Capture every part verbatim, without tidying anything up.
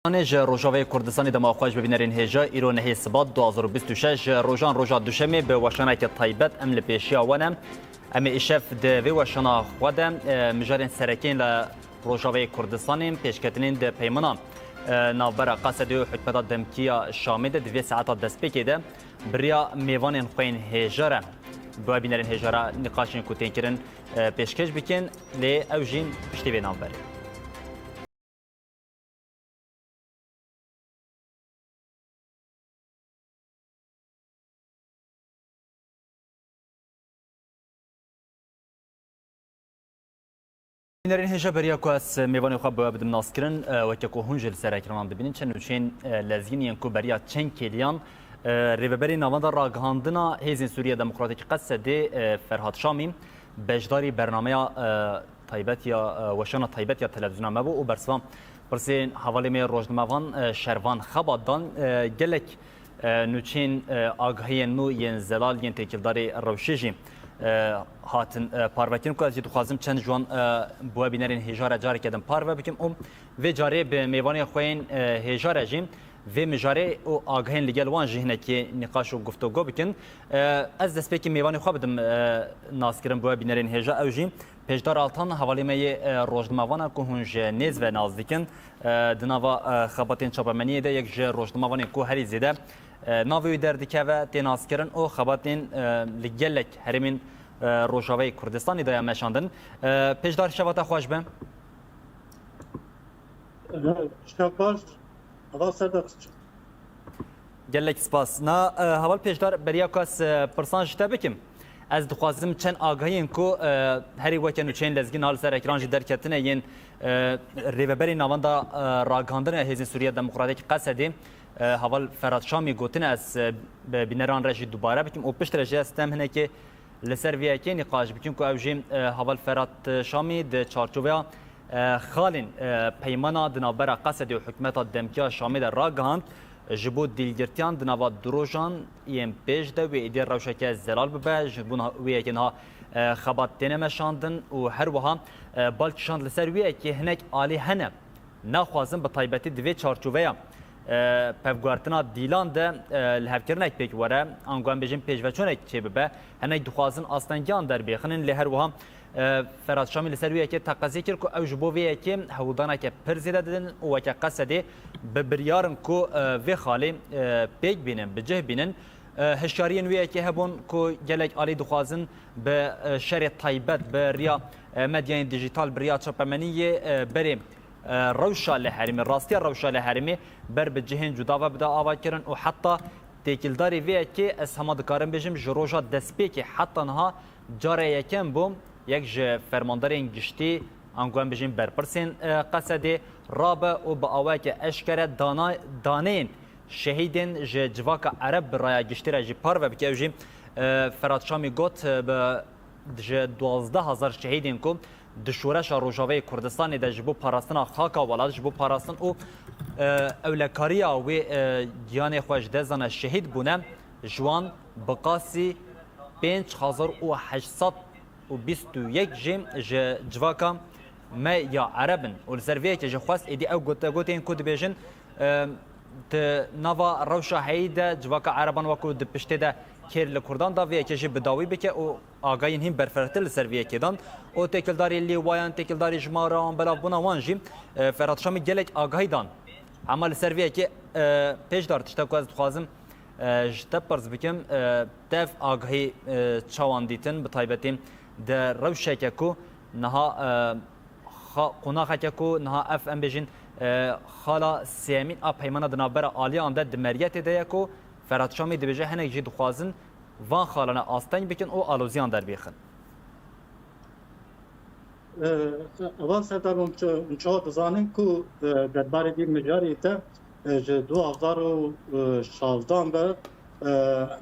Anê ji Rojavayê Kurdistanê dema xwe ji bibînerên hêja, îro nehê Sibat du hazar û bîst û şeş, rojan roja Duşemê bi weşaneke taybet em li pêşiya we ne. Em ê îşev di vê weşana xwe de, e, mijarên serekên li Rojavayê Kurdistanê pêşketinên di peymana, e, navbera Qesedê û hikûmeta demkî ya Şamê de di vê saeta destpêkê de bi riya mêvanên xwe yên hêja re, bi we bînerên hêja re nîqaşên ku tên kirin, e, pêşkêş bikin, lê ew jî piştî vê navberê. Bînerên hêja, beriya ku ez mêvanê xwe bi we bidim naskirin, e, weke ku hûn jî li ser ekranan dibînin, çend nûçeyên, e, lezgîn yên ku beriya çend kêliyan, e, Rêveberê Navenda Ragihandina Hêzên Sûriya Demokratîk Qesedê, e, Ferhat Şamî, beşdarî bernameya, e, taybet ya, e, weşana taybet ya televîzyona me bû û bersiva pirsên hevalê me rojnamevan, e, Şervan Xebat dan, e, gelek, e, nûçeyên, e, agahiyên nû yên zelal yên têkildarî rewşê jî, e, hatin, e, parvekirin ku ez jî dixwazim çend ji wan, e, bi we bînerên hêja re careke din parve bikim û vê carê bi mêvanê xwe yên, e, hêja re jî vê mijarê û agahên li gel wan jî hinekî nîqaş û guftûgo bikin. E, ez destpêkî mêvanê xwe bidim, e, naskirin bi we bînerên hêja. Ew jî Pêşdar Altan, hevalê me yê, e, rojnamevan e ku hûn ji nêz ve nas dikin. E, di nava, e, xebatên çapemeniyê de yek ji rojnamevanên ku herî zêde, e, navê wî derdikeve, tê naskirin û xebatên, e, li gelek herêmên, e, Rojavayê Kurdistanê de ya meşandin. E, Pêşdar, şeva te xweş be. Şevbaş, Heval Serdar. Gelek spas. Na, e, heval Pêşdar, beriya ku ez, e, pirsan ji te bikim, ez dixwazim çend agahiyên ku, e, herî weke nûçeyên lezgîn ha li ser ekran jî derketine yên, e, Rêveberê Navenda, e, Ragihandina Hêzên Sûriya Demokratîk Qesedê, e, heval Ferhat Şamî gotine, ez, e, bi bîneran re jî dubare bikim û piştre jî ez dem hinekê li ser vê yekê nîqaş bikin ku ew jî, e, heval Ferhat Şamî di çarçoveya, e, xalên, e, peymana di navbera Qesedê û hikûmeta demkî ya Şamê de ragihand, ji bo dîlgirtiyan di nava du rojan yên pêş de wê êdî rewşeke zelal bibe, ji bo niha, wê yekê niha, e, xebat têne meşandin û her wiha, e, bal kişand li ser wê yekê hinek alî hene. Naxwazin bi taybetî di vê çarçoveya, e, pevguhertina dîlan de, e, lihevkirinek pêk were, ango em bêjin pêşveçûnek çêbibe. Hinek dixwazin astengiyan derbêxinin, lê her wiha, e, Ferhat Şamî li ser wê yekê teqezê kir ku ew ji bo vê yekê hewldaneke pir zêde didin û weke Qesedê bi biryar in ku, e, vê xalê, e, pêk bînin, bi cih bînin. E, hişyariyên wê yekê hebûn ku gelek alî dixwazin bi, e, şerê taybet, bi riya, e, medyayên dijîtal, bi riya çapemeniyê, e, berê, e, rewşa li herêmê, rastiya rewşa li herêmê ber bi cihên cuda ve bide avakirin û heta têkildarî vê yekê ez hema dikarim bêjim ji roja destpêkê heta niha cara yekem bû yek ji fermandarên giştî, ango em bêjin berpirsên, e, Qesedê rabe û bi awayeke eşkere dana-, daneyên şehîdên ji civaka Ereb bi raya giştî re jî parve bike. Ew jî, e, Ferhat Şamî got, e, bi, ji duwazdeh hezar şehîdên ku di şoreşa Rojavayê Kurdistanê de ji bo parastina xaka welat, ji bo parastin û, e, ewlekariya wê, e, giyanê xwe ji dest dane şehîd bûne, ji wan bi qasî pênc hezar û heşt sed û bîst û yek jî ji civaka me ya Ereb in. Û li ser vê yekê jî xwest êdî ew gotegotên ku dibêjin, e, di nava rewşa heyî de civaka Ereban wekû di piştê de kêr li Kurdan da, vê yekê jî bi dawî bike û agahiyên hîn berfirehtir li ser vê yekê dan. Û têkildarî lîwayan, têkildarî jimara wan, belavbûna wan jî, e, Ferhat Şamî gelek agahî dan. Hema li ser vê yekê, e, pêşdar tişta ku ez dixwazim, e, ji te pirs bikim, e, te ev agahî, e, çawan dîtin, bi taybetî di rewşeke ku niha, e, xa-, qonaxeke ku niha ev, em bêjin, e, xala sêyemîn a peymana di navbera aliyan de di meriyetê de ye ku Ferhat Şamî dibêje hinek jî dixwazin van xalane asteng bikin û aloziyan derbêxin. Evan Serdar, hûn çi-, hûn çawa dizanin ku, e, derbarê vî mijarê te, e, ji du hazar û şazdan ve, e,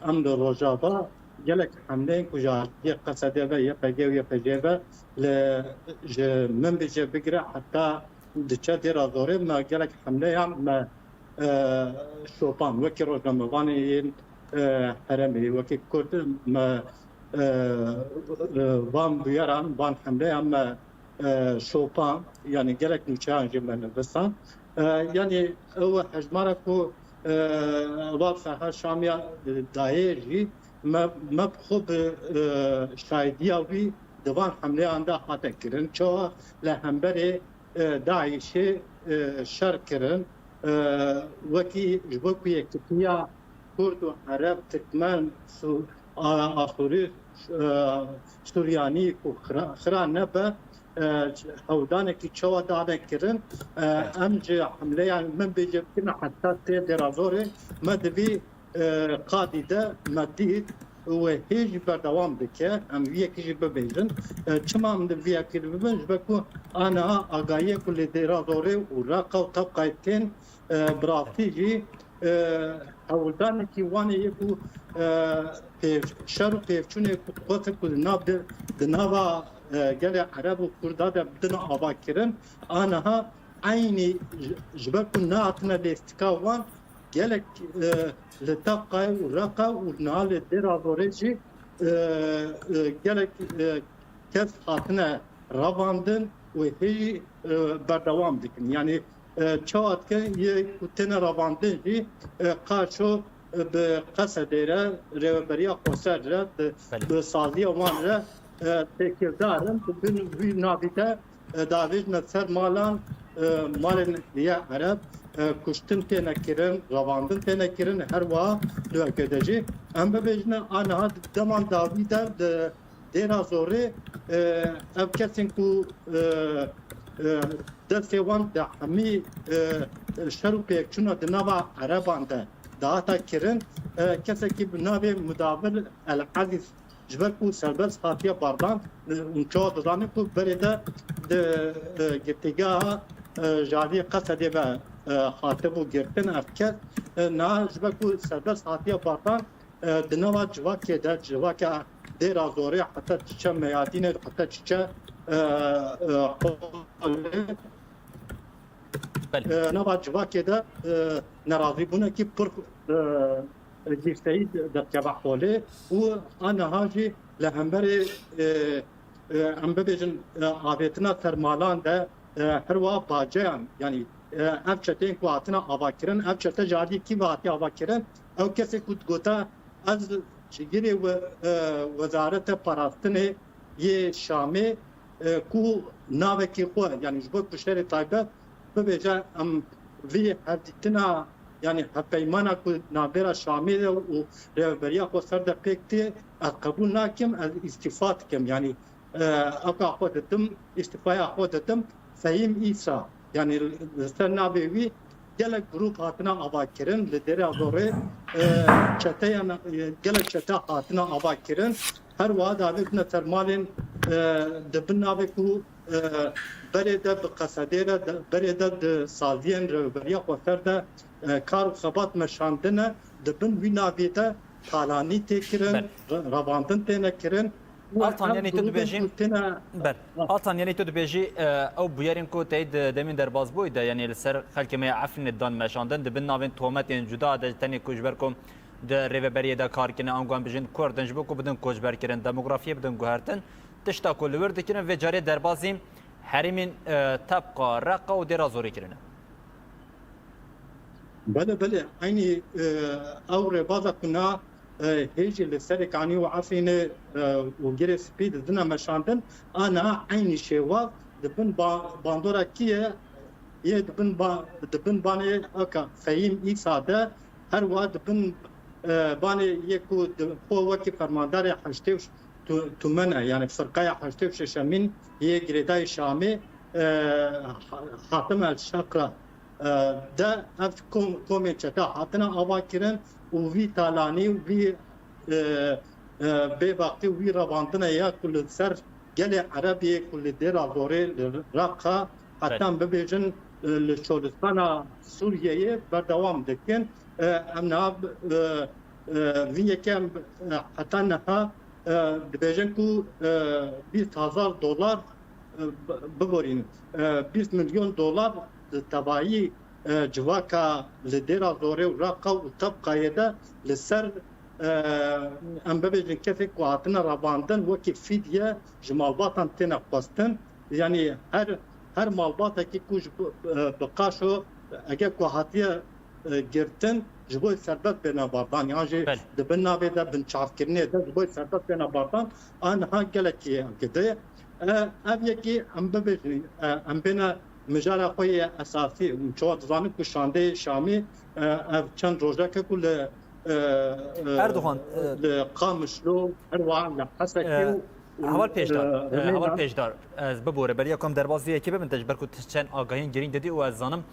em li Rojava gelek hemleyên ku ji aliyê Qesedê ve, Y P G û Y P G ve li, ji Minbicê bigire heta diçe Dêra Zorê me gelek hemleyan me, e, şopan, wekî rojnamevanê yên, e, herêmê, wekî Kurd me, e, e, van bûyeran, van hemleyan me, e, şopan, yanî gelek nûçeyan jî me nivîsan. E, yanî ew hejmara ku, e, Val Ferhad Şamiya, e, dayê jî me, me bi xwe bi, e, şahidiya wî di van hemleyan de hate kirin. Çawa li hemberê, e, DAIŞê, e, şer kirin, e, wekî ji bo ku yekitiya Kurd û Ereb, Tirkmen, Su-, A-, Asûrî, e, Suryanî û Xira, Xira nebe, e, hewldanekî çawa dane kirin. E, em ji hemleya min bêje bikin heta tê Dêrazorê me di vî, e, qadî de me dît û hê jî berdewam dike. Em vî yekî jî bibêjin. E, çima em di vî yekî de bibin? Ji ber ku aniha agahiyê ku li Dêrazorê û Reqa û Tebqayê tên, e, bi rastî jî, e, hewldanekî wan ê yê ku, e, pêv-, şer û pêvçûnê ku dixwestin ku di nav de, di nava, e, gelê Ereb û Kurda de bidin ava kirin, aniha eynî ji, ji ber ku nehatine lêstika wan, gelek, e, li Tebqayê û Reqa û niha li Dêra Zorê jî, e, e, gelek, e, kes hatine revandin û hê jî, e, berdewam dikin. Yanî, e, çawa dikin, yê ku têne revandin jî, e, qaşo, e, bi Qesedê re, Rêveberiya Xweser re, bi, Belê. bi saziya wan re, e, têkildar in. Di bin wî navî de, e, davêjine ser malan, e, malên yê Ereb, e, kuştin têne kirin, revandin têne kirin, her wiha li Ewkê de jî. Em bibêjine, aniha di deman dawî de di Dêra Zorê, e, ev kesên ku, e, e, destê wan di hemî, e, şer û pêkçûna di nava Ereban de dihata kirin, e, kesekî bi navê Mudavir El Ezîz, ji ber ku serbest hatiye bardan, e, hûn çawa dizanin ku berê de di, e, girtîgeha, e, ji aliyê Qesedê ve, e, hatibû girtin ev kes. E, niha ji ber ku serbest hatiye bardan, e, di nava civakê de, civaka Dêra Zorê heta çiçe Meyadînê, heta çiçe, e, e, Holê. Belê. E, nava civakê de, e, nerazîbûnekî pir, e, girteyî de-, derkeve holê û aniha jî li hemberê, e, e, em bibêjin, e, avêtina sermalan de, e, her wiha baceyan, yanî, e, ev çeteyên ku hatine avakirin, ev çete ji aliyê kî ve hatiye avakirin? Ew kesê ku digote, ez cigirê we-, e, Wezareta Parastinê yê Şamê, e, ku navekî xwe, yanî ji bo ku şerê taybet bibêje, em vî hevdîtina, yanî hevpeymana ku navbera Şamê de û Rêveberiya Xweser de pêk tê, ez qebûl nakim, ez îstîfa dikim. Yanî, e, ewka xwe didim, îstîfaya xwe didim Fehîm Îsa. Yanî li ser navê wî gelek grûp hatine avakirin, li Dêra Zorê, e, çeteyan, e, gelek çete hatine avakirin. Her wiha davêtine ser malên, e, di bin navê ku, e, berê de bi Qesedê re, de, berê de di saziyên Rêveberiya Xweser de, e, kar û xebat meşandine, di bin wî navê de talanî tê kirin, Ber. re-, revandin têne kirin. Altan, yanî tu dibêjî, ber. Altan, yanî tu dibêjî, e, ew bûyerên ku tey di demên derbazbûyî de, yanî li ser xelkê me ya Efrînê dan meşandin, di bin navên tometên cuda de, tenê ku ji ber ku di rêveberiyê de kar kirine, ango em bijin Kurd in, ji bo ku bidin koçberkirin, demografiyê bidin guhertin, tişta ku li wir dikirin, vê carê derbazî herêmên, e, Tebqa, Reqa û Dêra Zorê kirine. Belê, belê. Eynî, e, ew rêbaza ku na, e, hêjî li Serê Kanî û Efrînê, e, û Girê Spî didine meşandin, a niha eynî şêwaz di bin ba-, bandora kî ye? Yê di bin ba-, di bin banê aka Fehîm Îsa de, her wiha di bin, e, banê yê ku di xwe wekî fermandarê heştê û ş-, tu-, tumen e, yanî firqeya heştê û şeşemîn yê girêdayî Şamê, e, ha-, Hatim El Şakra, e, de ev kom-, komên çete hatine ava kirin û vî talanî û vî, e, e, bêbextî û vî revandine ya ku li ser gelê Erebiyê ku li Dêra Zorê, li Reqa, heta Belê. em bibêjin, e, li şolistana Sûriyeyê berdewam dikin. E, em niha, e, e, vî yekê em, e, heta niha, e, dibêjin ku, e, bîst hezar dolar, e, bi-, biborîn, e, bîst milyon dolar di tevayî, e, civaka li Dêra Zorê û Reqa û Tebqayê de li ser, e, em bibêjin kesên ku hatine revandin wekî fîdye ji malbatan têne xwestin. Yanî her, her malbatekî ku ji bi, e, bi qaşo, eger ku hatiye, e, girtin, ji bo serbest bêne bardan, yan jî Belê. di bin navê de binçavkirinê de ji bo serbest bêne bardan, a niha gelekî gide. E, ev yekî em bibêjin, e, em bêne mijara xwe yê esasî. Çawa dizanin ku şandeyê Şamî, e, ev çend rojeke ku li, e, e, Erdogan, e, li Qamişlo, her wiha li Hesekê e, û, û, Heval Pêşdar, e, e, Heval Rêneda. Pêşdar, ez bibore, beriya ku em derbas vê yekê bibin, te ji ber ku tu çend agahiyên girîng didî û ez zanim,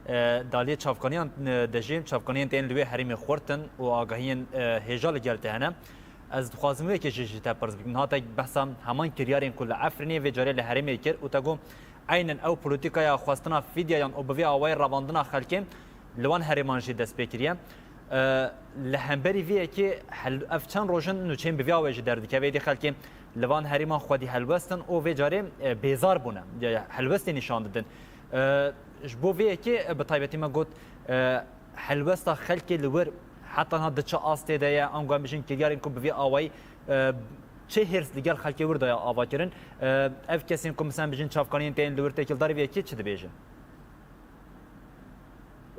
e, daliyê çavkaniyan, e, de jî çavkaniyên tên li wê herêmê xurt in û agahiyên, e, hêja li gel te hene. Ez dixwazim wê yekê jî ji te pirs bikim. Niha te behsa heman kiryarên ku li Efrînê vê carê li herêmê kir û te got, eynen ew polîtîkaya xwestina fîdyayan û bi vê awayî revandina xelkê li wan herêman jî dest pê kiriye. E, li hemberî vê yekê hel-, ev çend roj in nûçeyên bi vê awayî jî derdikeve, êdî xelkê li van herêman xwedî helwest in û vê carê, e, bêzar bûne. Ya, helwestê nîşan didin. E, ji bo vê yekê, e, bi taybetî me got, e, helwesta xelkê li wir heta niha di çi astê de ye, ango em bijin kiryarên ku bi vî awayî, e, çi hêrs li gel xelkê wir daye ava kirin. E, ev kesên ku, misan, bijin çavkaniyên tên li wir têkildarî vê yekê çi dibêjin?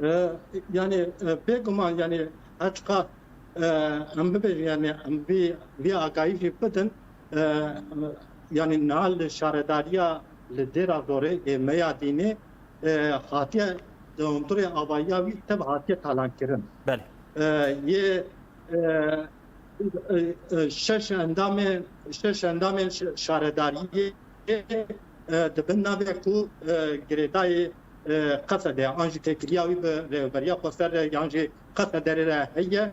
E, yani, e, bêguman, yani, her çiqas, e, em bibêjin, yani, em vî, vî agahî jî bidin, e, yani, niha li şaredariya li Dêra Zorê ê Meyadînê, e, hatiye di hundirê avayiya wî tev hatiye talankirin. Belê. E, yê, e, e, e, şeş endamên, şeş endamên ş-, şaredariyê, e, di bin navê ku, e, girêdayî, e, Qesedê an jî têkiliya wî bi Rêveberiya Xweser re yan jî Qesedê re heye,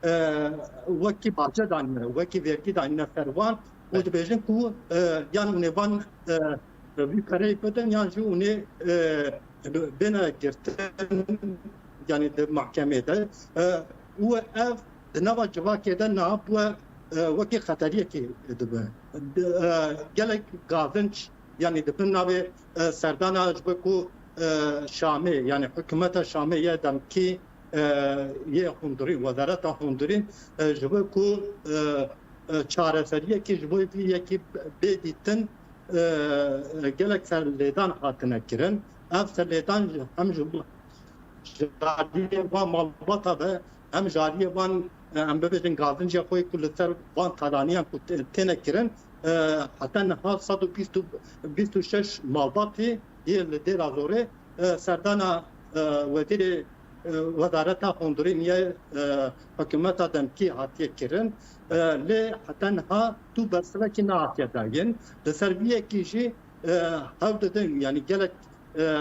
e, wekî bace danîne, wekî vergî danîne ser wan û Belê. dibêjin ku, e, yan hûnê van, e, vî pereyê bidin yan jî hûnê, e, bêne girtin, yanî di mahkemê de. E, û ev di nava civakê de niha bûye, e, wekî xeteriyekê dibe. Di, e, gelek gazinc, yanî di bin navê, e, serdana ji bo ku, e, Şamê, yanî hikûmeta Şamê ye demkî, e, yê hundirî, wezareta hundirî, e, ji bo ku, e, e, çareseriyekî ji bo vî yekî bê dîtin, e, gelek serlêdan hatine kirin. Ev serlêdan ji, hem ji, ji aliyê van malbata ve hem ji aliyê van, e, em bibêjin gazincê xwe ku li ser van talaniyan ku tê-, têne kirin, e, heta niha sed û bîst û, bîst û şeş malbatî yê li Dêra Zorê, e, serdana, e, wezîrê, e, wezareta hundirîn yê, e, hikûmeta demkî hatiye kirin. E, lê heta niha tu bersivekî nehatiye dayîn. Li ser vî yekî jî, e, hewl didin, yanî gelek, e,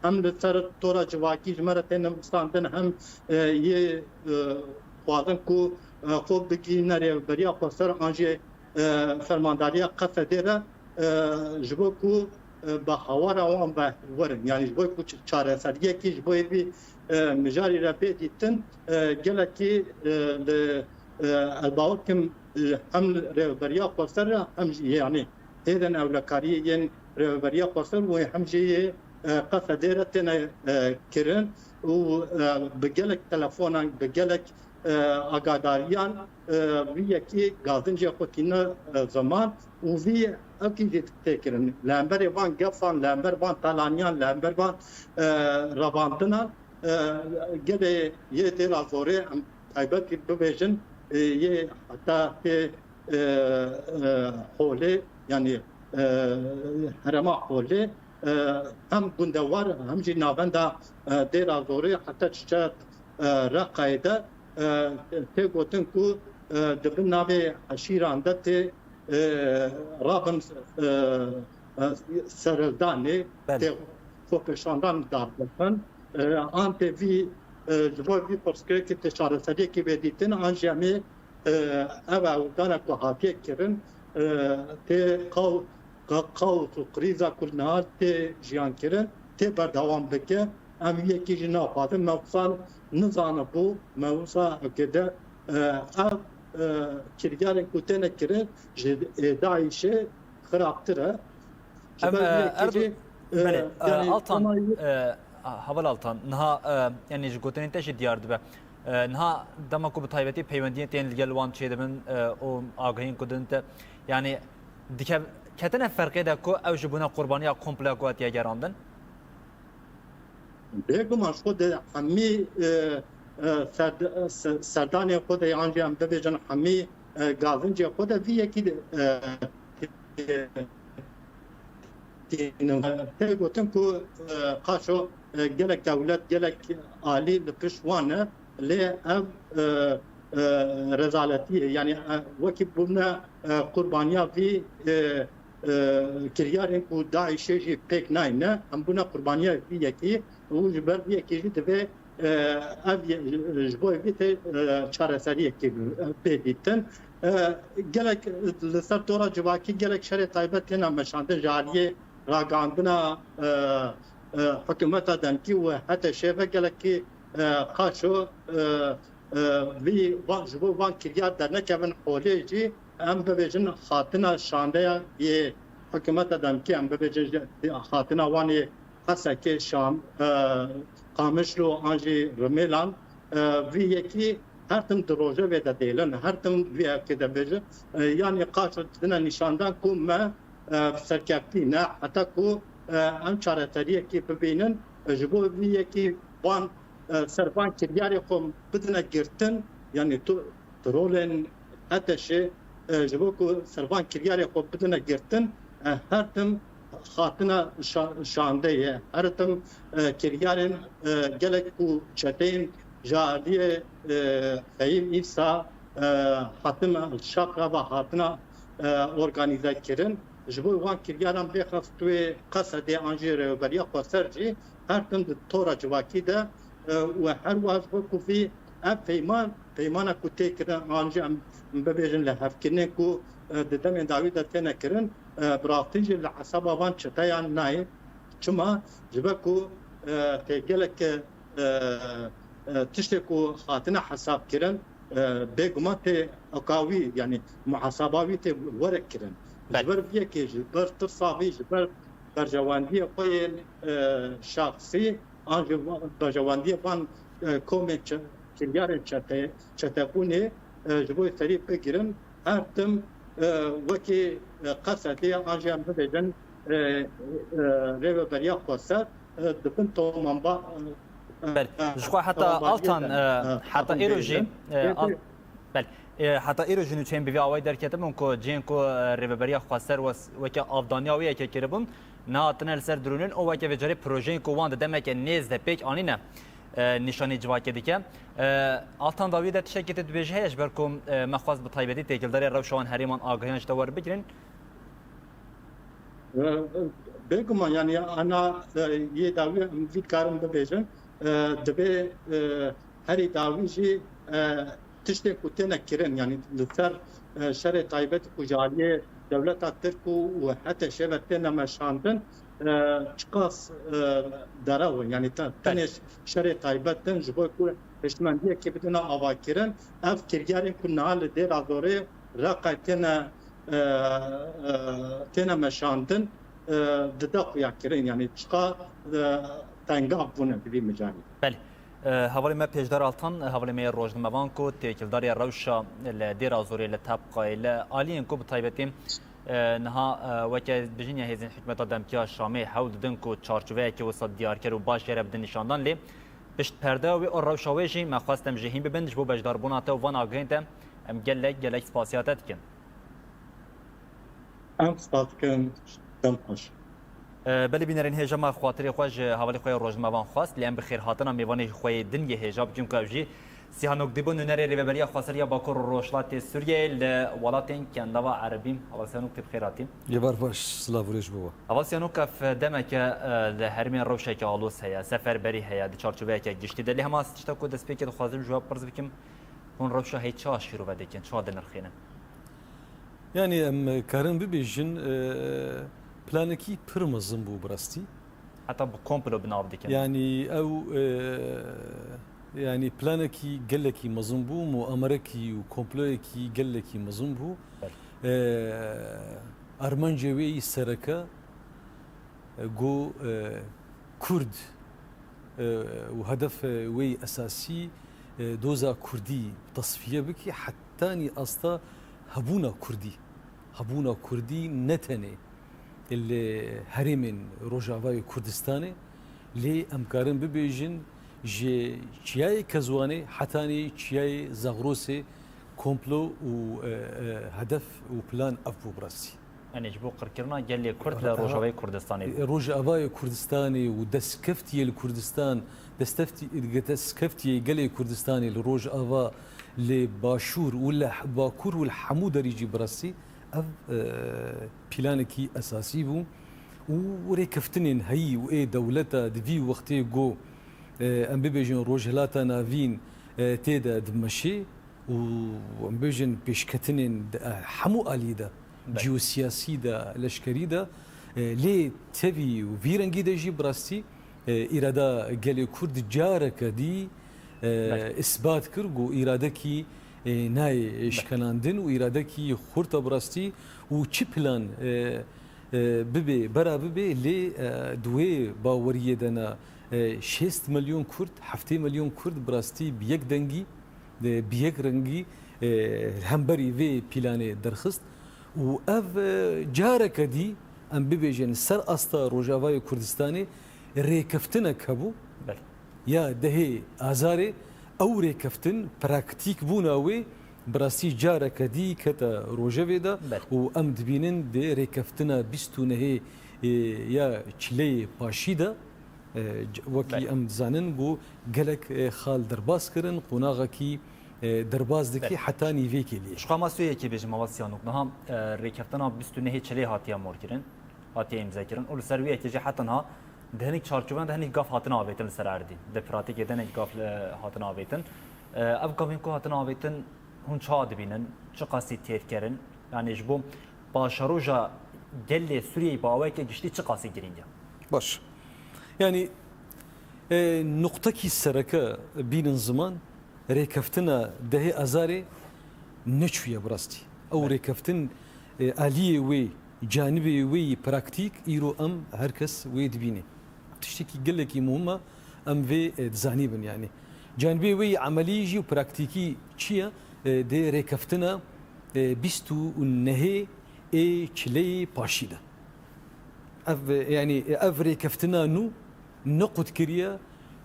hem li ser tora civakî ji me re têne nivîsandin, hem, e, yê, e, xwazin ku, e, xwe bigihîne Rêveberiya Xweser an jî, e, Fermandariya Qesedê re, e, ji bo ku, e, bi hawara wan ve werin. Yanî ji bo ku ç-, çareseriyekî ji bo vî, e, mijarî re bê dîtin, e, gelekî, e, li, e, ez bawer dikim, e, hem li Rêveberiya Xweser re hem jî, yanî hêzên ewlekariyê yên Rêveberiya Xweser û hem jî yê, e, Qesedê re têne, e, kirin û, e, bi gelek telefonan, bi gelek, e, agadariyan, e, vî yekî gazincê xwe tîne, e, ziman û vî ewkî jî tê kirin. Li hemberê van gefan, li hember van talaniyan, li hember van, e, revandinan, e, gelê yê Dêra Zorê em taybetî bibêjin, e, yê heta tê, e, e, Holê, yanî, e, herêma Holê, e, hem gundewar, hem jî navenda, e, Dêra Zorê heta çiçe, e, Reqayê de, e, tê gotin ku, e, di bin navê eşîran de tê, e, rabin, e, e, serhildanê, Belê. tê xwepêşandan darbixin. E, an tê vî, e, ji bo vî pirsgirêkê tê çareseriyekê bê dîtin, an jî em ê, e, ev hewldana ku hatiye kirin, e, tê qaw-, qa-, qaos û krîza ku niha tê jiyan kirin, tê berdewam bike. Em yekî jî naxwazin. Me wisa nizanibû, me wisa eke de, e, ev, e, kiryarên ku têne kirin ji, e, DAIŞê xirabtir e. Ji Em, ber e, vê Erdo-, yekê jî, e, belê, e, yanî Altan, ona yê- e, Heval Altan, niha, e, yanî ji gotinên te jî diyar dibe. E, niha dema ku bi taybetî peywendiyên tên li gel wan çêdibin, e, û agahiyên ku didin te, yanî dike-, ketine ferqê de ku ew ji bûne qurbaniya komploya ku hatiye gerandin? Bêguman ji xwe de hemî, e, e, serd-, e, se-, serdanê xwe de, yan jî em bibêjin hemî, e, gavincê xwe de vî yekî, e, tê gotin ku, e, qaşo, e, gelek dewlet, gelek alî li pişt wan e, lê ev, e, e, rezaletî ye. Yanî, e, wekî bûne, e, qurbaniya vî, e, e, kiryarên ku DAIŞê jî pêk nayne, em bûne qurbaniya vî yekî û ji ber vî yekî jî divê, e, ev ye-, ji bo vî tê, e, çareseriyekê pê dîtin. E, gelek li ser tora civakî gelek şerê taybet têne meşandin ji aliyê ragihandina, e, e, hikûmeta demkî û H T Ş'ê ve gelekî, e, qaşo, e, e, vî van, ji bo van kiryar dernekevin holê jî, em bibêjin, hatina şandeya yê hikûmeta demkî, em bibêjin, hatina wan ê Hesekê, Şam, e, Qamişlo an jî Rimêlan, e, vî yekî her tim di rojevê de dêlin, her tim vî yekê de bêjin, e, yanî qaşo didine nîşandan ku me, e, serkeftî ne, heta ku, e, em çareseriyekê bibînin, e, ji bo vî yekî van, e, ser van kiryarê xwe bidine girtin, yanî tu, tu rolên H T Ş'ê, e, ji bo ku ser van kiryarê xwe bidine girtin, e, her tim hatina şa-, şandeyê, her tim, e, kiryarên, e, gelek ku çeteyên ji aliyê, e, Fehîm Îsa, e, hatime Şaqra ve hatina, e, organîze kirin. Ji bo wan kiryaran bêxeftûyê Qesedê an jî Rêveberiya Xweser jî her tim di tora civakî de, e, û her wiha ji bo ku vî ev peyman, peymana ku tê kirin, an jî em bibêjin lihevkirinên ku, e, di demên dawî de têne kirin, e, bi rastî jî li hesaba van çeteyan nayê. Çima? Ji ber ku, e, tê gelek, e, e, tiştê ku hatine hesab kirin, e, bêguman tê eka wî, yanî muhaseba wî tê were kirin. Belê. Ji ber vî yekê, ji ber tirsa vî, ji ber berjewendiyê xwe yên, e, şexsî, an jî va-, berjewendiyê van, e, komên çe-, kiryarên çete-, çetebûnê, e, ji bo serî bigirin, her tim, e, wekî, e, Qesedê an jî em bibêjin, e, e, Rêveberiya Xweser, e, di bin toman ba-, e, Belê. e, Ji xwe heta tomanbariyê Altan, de, e, e, heta em êro jî, bêjin. e, Al-, belê. E, heta êro jî nûçeyên bi vî awayî derketibûn ku cihên ku, e, Rêveberiya Xweser wes-, weke avdaniya wê yekê kiribûn, nehatine li ser dirûnin û weke vê carê projeyên ku wan di demeke nêz de pêk anîne, e, nîşanî civakê dike. E, Altan, dawiyê de tiştekî tu dibêjî heye, ji ber ku, e, me xwest bi taybetî têkildarê rewşa wan herêman agahiyan ji te werbigirin? E, bêguman, yanî ana, e, yê dawî em vî dikarin bibêjin, e, divê, e, herî dawî jî, e, tiştên ku têne kirin, yanî li ser, e, şerê taybet ku ji aliyê dewleta Tirk û, û H T Ş'ê ve têne meşandin, e, çiqas, e, derew in, yanî te-, Belê. tenê şerê taybet din ji bo ku hişmendiyekê bidine avakirin, ev kiryarên ku niha li Dêra Zorê, Reqayê têne, e, e, têne meşandin, e, dide xuyakirin, yanî çiqa, e, tengav bûne di vî mijarê. Belê. E, hevalê me Pêşdar Altan, hevalê me yê rojnamevan ku têkildarê rewşa li Dêra Zorê, li Tebqayê, li aliyên ku bi taybetî, e, niha, e, weke bijîniya hêzên hikûmeta demkî ya Şamê hewl didin ku çarçoveyeke wisa diyarker û baş here bidin nîşandan, lê pişt perdeya wê û rewşa wê jî me xwest em jê hîn bibin ji bo beşdarbûna te û van agahiyên te em gelek, gelek spasiya te dikin. Em spas dikin, dem xweş. E, belê bînerên hêja me, xatirê xwe ji hevalê xwe ya rojnamevan xwest, lê em bi xêrhatina mêvanê xwe yê din yê hêja bikin ku ew jî Sîhanok Dîbo, nûnerê Rêveberiya Xweser ya Bakur û Rojhilatê Sûriyeyê li welatên Kendava Erebî. Heval Sîhanok, tu bi xêr hatî. Ê bar baş, silav û rêz bo we. Heval Sîhanok, ev demeke, e, li herêmê rewşeke aloz heye, seferberî heye, di çarçoveyeke giştî de. Lê hema tişta ku destpêkê dixwazim ji we pirs bikim, hûn rewşa hê çawa şîrove dikin, çawa dinirxînin? Yanî em karin bibêjin, e, planekî pir mezin bû bi rastî. Heta bi komplo bi nav dikin. Yanî ew, e, yanî planekî gelekî mezin bû, muamerekî û komployekî gelekî mezin bû. Belê. E, armancê wê yî sereke, e, got, e, Kurd, e, û hedef, e, wê yî esasî, e, doza Kurdî tesfiye bike, hetanî asta hebûna Kurdî. Hebûna Kurdî ne tenê li herêmên Rojavayê Kurdistanê, Lê em karin bibêjin ji çiyayê Kezwanê hetanî çiyayê Zagrosê komplo û, e, e, hedef û plan ev bû bi rastî. Yanî ji bo qirkirina gelê Kurd li Rojavayê Kurdistanê bû. Rojavayê Kurdistanê û destkeftiyê li Kurdistan, desteftî-, destkeftiyê gelê Kurdistanê li Rojava, li Başûr û li Bakur û li hemû derî jî bi rastî ev, e, planekî esasî bû û rêkeftinên heyî û ê dewleta di vî wextê ku, e, em bibêjin Rojhilata Navîn, e, tê de dimeşê û em bibêjin pêşketinên di, e, hemû alî de, Belê. Ciyosiyasî de, leşkerî de, e, lê tevî û vî rengî de jî bi rastî, e, îrada gelê Kurd careke dî, e, Belê. Îsbat kir ku îradekî, e, nayê Belê. Şikenandin û îradekî xurt e bi rastî û çi plan, e, e, bibe, bera bibe, lê, e, di wê baweriyê de ne, e, şêst milyon Kurd, heftê milyon Kurd bi rastî bi yek dengî, e, bi yek rengî, e, hemberî vê planê derxist û ev, e, careke dî, em bibêjin, ser asta Rojavayê Kurdistanê rêkeftinek hebû. Belê. Ya dehê Azarê ew rêkeftin praktîk bûna wê bi rastî careke dî kete rojevê de Belê. Û em dibînin di rêkeftina bîst û nehê, e, ya çileyê paşî de, e, c-, wekî Belê. Em dizanin ku gelek, e, xal derbas kirin, qonaxekî, e, derbas dikî Belê. Heta nîvê kêliyê. Ji xwe ma sê yekê bêjim, Mama Siyanok. Niha, e, rêkeftina bîst û nehê çileyê hatiye morkirin, hatiye îmzekirin û li ser wê yekê jî heta niha di hinek çarçoveyan de hinek gav hatine avêtin li ser erdî. Di pratîkê de hinek gav, e, hatine avêtin. E, ev gavên ku hatine avêtin hûn çawa dibînin? Çiqasî têrkerin? Yanî ji bo paşeroja gelê Sûriyeyê bi awayeke giştî çiqasî girîng e? Baş. Yanî, e, nuqtekî sereke bînin ziman, rêkeftina dehê Azarê neçûye bi rastî. Ew Belê. Rêkeftin, e, aliyê wê, canibê wê yî praktîk îro em her kes wê dibîne. Tiştekî gelekî muhim e, em vê, e, dizanîbin yanî. Canibê wê yî emelî jî û praktîkî çi ye? E, dê rêkeftina, e, bîst û nehê ê çileyê paşî de. Ev, e, yanî, e, ev rêkeftina nû ne qut kiriye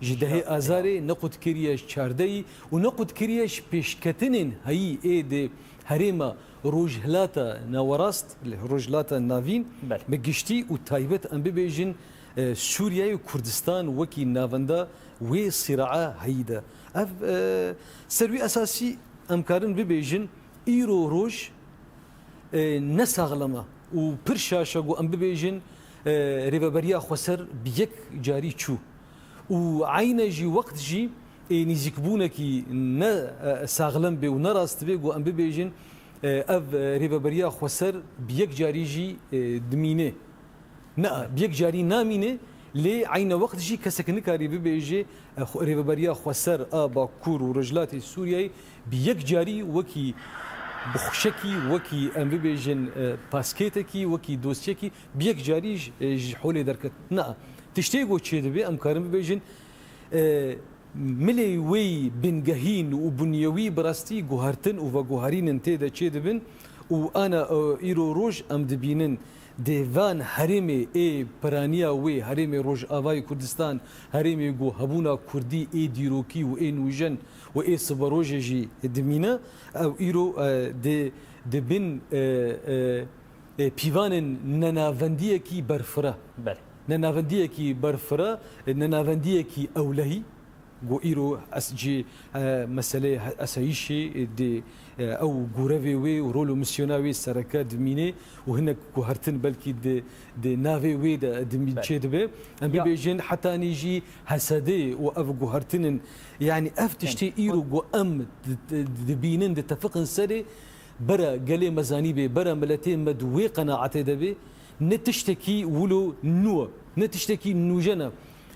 ji dehê Azarê, ne qut kiriye ji çardehî û ne qut kiriye ji pêşketinên heyî ê di herêma Rojhilata Nawerast, li Rojhilata Navîn Belê. Bi giştî û taybet em bibêjin, e, Sûriye û Kurdistan wekî navenda wê sîraa heyî de. Ev, e, ser wî esasî em karin bibêjin îro roj, e, ne saxlem e û pir şaş e ku em bibêjin, e, Rêveberiya Xweser bi yek carî çû û eyne jî wext jî, e, nîzîkbûnekî ne, e, saxlem bê û ne rast bê ku em bibêjin, e, ev, e, Rêveberiya Xweser bi yek carî jî, e, dimîne. Ne, bi yek carî namîne, lê eyne wext jî kesek nikarî bibêje, e, xwe-, Rêveberiya Xweser a Bakur û Rojhilatê Sûriyeyê bi yek carî wekî bixuşekî, wekî em bibêjin, e, paskêtekî, wekî dosyekî bi yek carî ji, e, ji holê derket. Na, tiştê ku çêdibe, em karin bibêjin, e, milê wê bingehîn û bunyewî bi rastî guhertin û veguherînin tê de çêdibin û ana, e, îro roj em dibînin dê van herêmê ê piraniya wê herêmê Rojavayê Kurdistan, herêmê ku hebûna Kurdî ê dîrokî û ê nûjen û ê siberojê jî dimîne, ew îro, e, dê di bin, e, e, e, pîvanên nenavendiyekî berfira. Belê. Nenavendiyekî berfira, e, nenavendiyekî ewlehî. Ku îro es-, cî, e, meseleyê he-, esayîşê, e, di, e, ew gorevê wê û rol û misyona wê sereke dimîne û hinek guhertin belkî di, di navê wê de dimî-, Belê. Çêdibe. Em Ya. Bibêjin hetanî jî hesedê û ev guhertinin, yanî ev tiştê Em, îro ku em di, di, dibînin, ditefiqin serê, bera gelê me zanîbê, bera miletê me di wê qenaetê de bê, ne tiştekî wilo nû e, ne tiştekî nûjen e.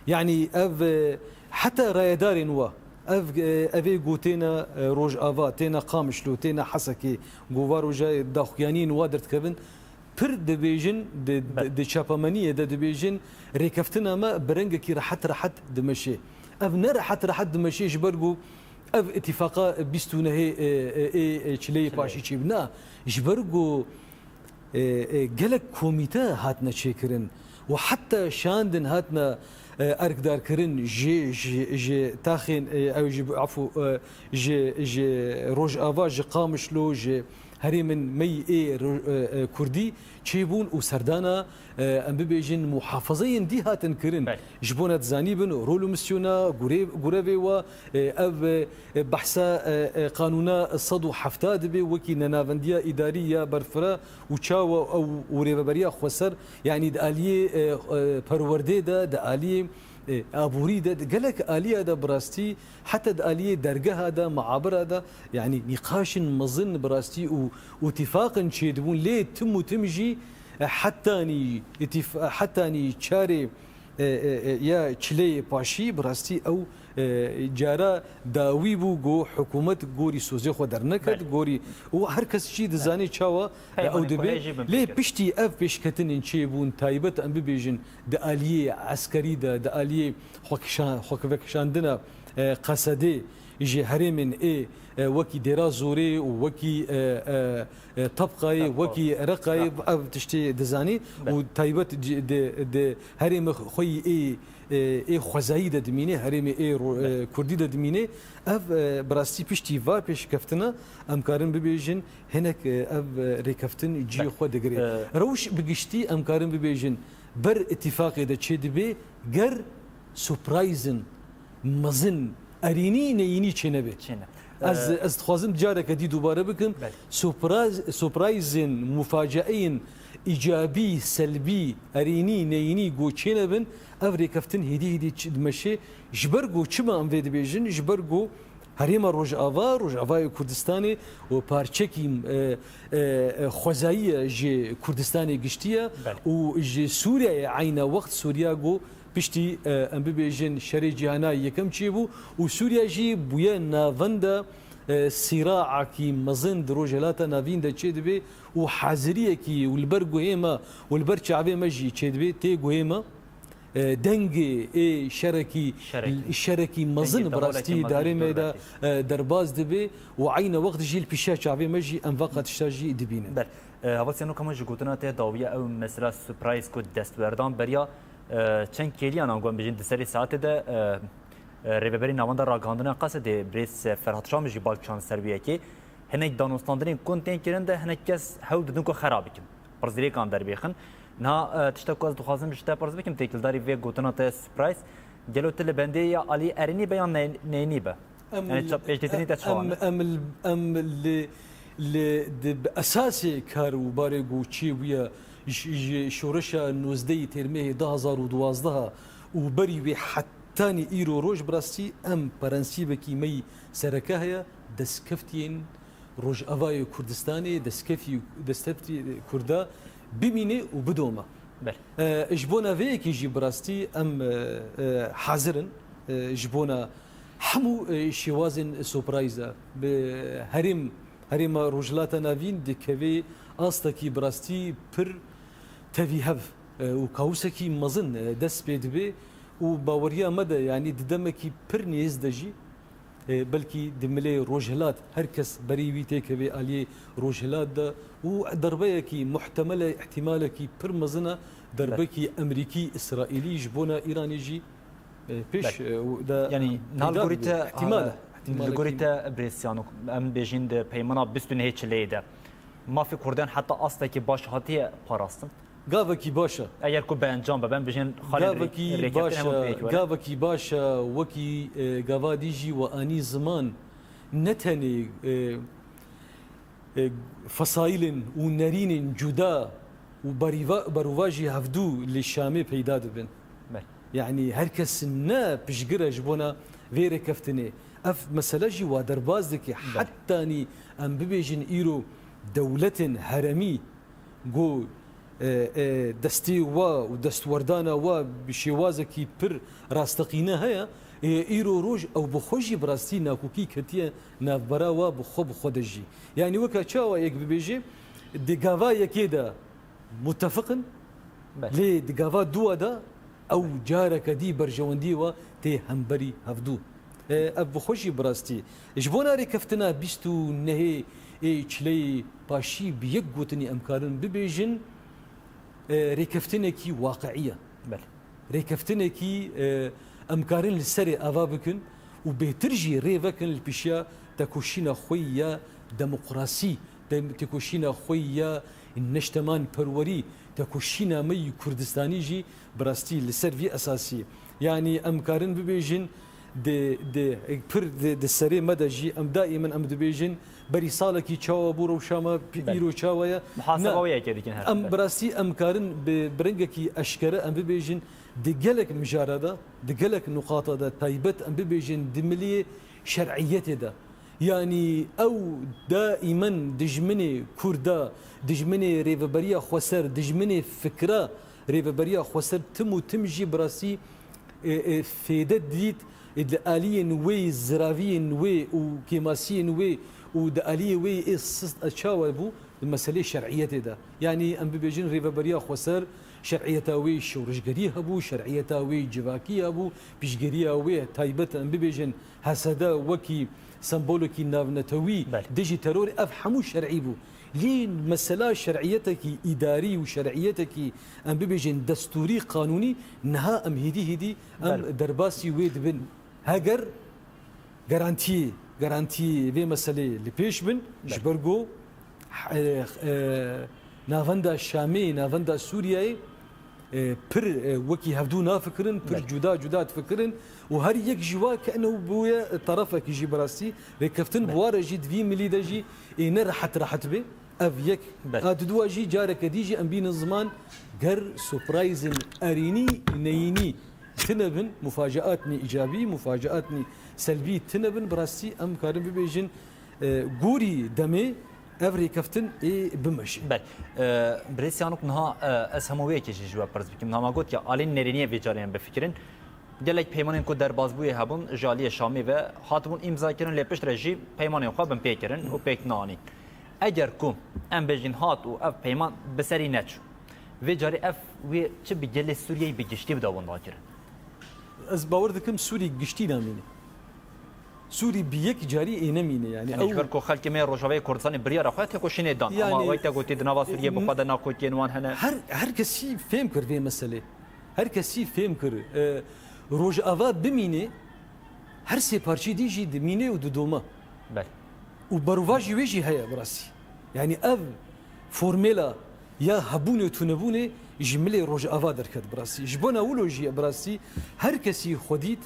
Yanî ev, e, heta rayedarên wa, ev, e, evê ku têne, e, Rojava, têne Qamişlo, têne Hesekê, ku va rojayê daxuyaniyên wa derdikevin, pir dibêjin, di, di, Belê. Di çapemeniyê de dibêjin, rêkeftina me bi rengekî rehet rehet dimeşê. Ev ne rehet rehet dimeşê ji ber ku ev îtîfaqa bîst û nehê, e, e, ê, e, çileyê Çileyê. Paşî çêbû. Na, ji ber ku, e, e, gelek komîte hatine çêkirin û heta şandin hatine, e, erkdarkirin ji, ji, ji taxên, e, ew ji, efû, e, ji, ji Rojava, ji Qamişlo, ji herêmin me yî ê ro-, e, e, Kurdî çêbûn û serdana, e, em bibêjin, muhafazeyên dî hatin kirin. Belê. Ji bona dizanîbin rol û misyona gure-, gurevê wa, e, ev, e, behsa, e, e, qanûna sed û hefta dibe wekî nenavendiya îdarî ya berfireh û çawa ew û rêveberiya xweser, yanî di aliyê, e, e, perwerdê de, di aliyê, e, aborî de, di gelek aliya de bi rastî, heta di aliyê dergeha de, meabira de, yanî nîqaşên mezin bi rastî û, û tifaqin çêdibûn, lê tim û tim jî, e, hetanî îtif-, hetanî çarê, e, e, e, ya çileyê paşî bi rastî ew, e, cara dawî bû ku hikûmet gorî sozê xwe derneket, Belê. gorî û her kes jî dizanê çawa, e, Peymanê ew dibe. Kurê jî bin Lê pêkir. piştî ev pêşketinên çêbûn, taybet em bibêjin di aliyê eskerî de, di aliyê xwekişa-, xwekivekişandina, e, Qesedê ji herêmên ê, e, wekî Dêra Zorê û wekî, e, e, e, Tebqayê, Tebqa. wekî Reqayê, Reqa. ev tiştê dizanî Belê. û taybet di, di, di herêmê xwe yî ê, e, ê xwezayî de dimîne, herêmê ê ro-, e, Belê. Kurdî de dimîne. Ev, e, bi rastî piştî va pêşkeftina em karin bibêjin hinek, e, ev, e, rêkeftin cihê Belê. xwe digire. E, Rewş bi giştî em karin bibêjin ber îtîfaqê de çêdibe ger surprise-in mezin, erînî, neyînî çênebe. Çêne. Ez, Ee, ez dixwazim careke dî dubare bikim. Belê. Surprise, surprise-in, mufaceeyên îcabî, selbî, erînî, neyînî ku çênebin, ev rêkeftin hêdî hêdî çi-, dimeşe. Ji ber ku çima em vê dibêjin? Ji ber ku Herêma Rojava, Rojavayê Kurdistanê û parçekî, e, e, e, xwezayî ye ji Kurdistanê giştî ye Belê. û ji Sûriyeyê eyna wext Sûriya ku piştî, e, em bibêjin şerê cîhana yekem çêbû û Sûriya jî bûye navenda, e, sîraekî mezin di Rojhilata Navîn de çêdibe û haziriyekî û li ber guhê me û li ber çavê me jî çêdibe, tê guhê me. E, dengê ê şerekî, Şerekî. şerekî mezin Dengê bi rastî deholekî mezin darê ji me de, dewletê. e, derbas dibe û eyna wext jî li pişiya çavê me jî em vaka tişta jî dibînin. Ber, e, Heval Siyano, ka me ji gotina te dawiya ew mesela surprise ku destwerdan beriya, e, çend kêliyan an, em bêjin di serê saetê de, e, e, rêveberî navenda ragihandina Qesedê birêz Ferhat Şamî jî bal çand ser wê yekê. Hinek danûstandinên ku tên kirin de hinek kes hewl didin ku xera bikin. Pirsgirêkan derbêxin. Niha, e, tiştek ku ez dixwazim ji te pirs bikim, têkildarî vê gotina te surprise, gelo tu li bendê ya alî erênî be yan ne-, neyînî be? Em Yani li, ça-, pêşdîtinî te çawa em, ne? em, em li, li, di, bi esasê kar û barê ku çêbûye ji, ji şoreşa nozdehê Têrmehê du hazar û duwazdeh û berî wê hetanî îro roj bi rastî em prensîbekî me yî sereke heye, destkeftiyên Rojavayê Kurdistanê, destkeftî, destkeftî Kurda bimîne û bidome. Belê. E, ji bona vê yekê jî bi rastî em, e, e, hazir in, e, ji bona hemû, e, şêwazên surprise. Bi herêm, herêma Rojhilata Navîn dikeve astekî bi rastî pir tevîhev, e, û kaosekî mezin, e, dest pê dibe û baweriya me de, yanî di demekî pir nêz de jî, e, belkî di milê Rojhilat her kes berî wî têkeve aliyê Rojhilat de û derbeyekî muhtemel e, îhtîmalekî pir mezin e, derbekî Emerîkî, Îsraîlî ji bona Îranê jî, e, pêş, Belê. e, û de, Yani, e, niha li peyda gorî dibe. te, Îhtîmal e, e, li gorî îhtîmalekî te, Birêz Siyano, em bêjin di peymana bîst û nehê çileyê de mafê Kurdan heta astekî baş hatiye parastin? Gavekî baş e. Eger ku bi encam be, ben bijin xalê Gavekî rêkeftin baş hemû e, pêk were. Gavekî baş e, wekî, e, gava dî jî we anî ziman ne tenê, e, e, fesaîlên û nerînên cuda û berîva-, berovajî hevdû li Şamê peyda dibin. Belê. Yanî her kes ne piştgir e ji bona vê rêkeftinê. Ev mesele jî wa derbas dike. Belê. Hetanî em bibêjin îro dewletên heremî ku, e, e, destê wa û destwerdana wa bi şêwazekî pir rasteqîne heye, e, îro roj ew bi xwe jî bi rastî nakokî ketiye navbera wa bi xwe bi xwe de jî. Yanî weke çawa yek bibêje, di gava yekê de mutefiq in, Belê. lê di gava dûa de ew careke dî berjewendiyê wa tê hemberî hevdû. E, ev bi xwe jî bi rastî. Ji bona rêkeftina bîst û nehê ê çileyê paşî bi yek gotinî em karin bibêjin, e, rêkeftinekî waqiî ye. Belê. rêkeftinekî, e, em karin li serê ava bikin û bêtir jî rê vekin li pêşiya tekoşîna xwe ya demokrasî, te-, tekoşîna xwe ya neştemanperwerî, tekoşîna me yî Kurdistanî jî bi rastî li ser vî esasî. Yanî em karin bibêjin di, di, pir di, di serê me de jî em daîmen em dibêjin, berî salekî çawa bû rewşa me, pî-, Belê. îro çawa ye? Muhaseba Na, wê yekê dikin her em sefere. Bi rastî em karin bi, bi rengekî eşkere em bibêjin, di gelek mijara de, di gelek nuqata de taybet em bibêjin di miliyê şer'iyetê de. Yanî ew daîmen dijminê Kurda, dijminê Rêveberiya Xweser, dijminê fikra Rêveberiya Xweser tim û tim jî bi rastî, e, e, fêde dît, e, li aliyên wê, ziraviyên wê û kêmasiyên wê û di aliyê wê ê sist, e, çawa bû di meselê şer'iyetê de. Yanî em bibêjin Rêveberiya Xweser şer'iyeta wê şorişgerî hebû, şer'iyeta wê civakî hebû, piştgiriya wê taybet em bibêjin H S D wekî sembolekî navnetewî Belê. dijî terorê, ev hemû şer'î bû. Lê mesela şer'iyetekî îdarî û şer'iyetekî, em bibêjin, destûrî, qanûnî, niha em hêdî hêdî em Belê. derbasî wê dibin. Heger garantiyê, garantiyê vê meseleyê li pêş bin, Belê. ji ber ku, e, e, navenda Şamê, navenda Sûriyeyê, e, pir, e, wekî hevdû nafikirin, pir Belê. cuda cuda difikirin û her yek ji wa ke enew bûye tarafekî jî bi rastî rêkeftin bi Belê. wa re jî di vî milî de jî ê ne rehet rehet bê. Ev yek. Belê. A diduwa jî careke dî jî em bînin ziman ger surprizên erînî neyînî tine bin, mufacaatnî îcabî, mufacaatnî selbî tine bin, bi rastî em karin bibêjin, e, gorî demê ev rêkeftin ê bimeşe. Belê. E, Birêz Siyanok, niha, e, ez hema wê yekê jî ji we pirs bikim. Niha me got ya alîn nêrîniyê vê carê em bifikirin. Gelek peymanên ku derbazbûyê hebûn ji aliyê Şamê ve hatibûn îmzakirin, lê piştre jî peymanên xwe binpê kirin û pêk neanîn. Eger ku em bêjin hat û ev peyman bi serî neçû, vê carê ev wê çi bi gelê Sûriyeyê bi giştî bide windakirin? Ez bawer dikim Sûrî giştî namîne. Sûrî bi yek carî ê nemîne, yani. Yani ew ji ber ku xelkê me yê Rojavayê Kurdistanê biryara xwe ya têkoşînê dan. Ama Yani, wek te gotî di nava Sûriyê bi m-, xwe de nakokiyên wan hene. Her, her kesî fêm kir vê meselê. Her kesî fêm kir. E, Rojava bimîne, her sê parçeyê dî jî dimîne û didoma. Belê. Û berovajî wê jî heye bi rastî. Yani ev formêla ya hebûnê û tunebûnê ji milê Rojava derket bi rastî. Ji bona wilo jî bi rastî her kesî xwe dît,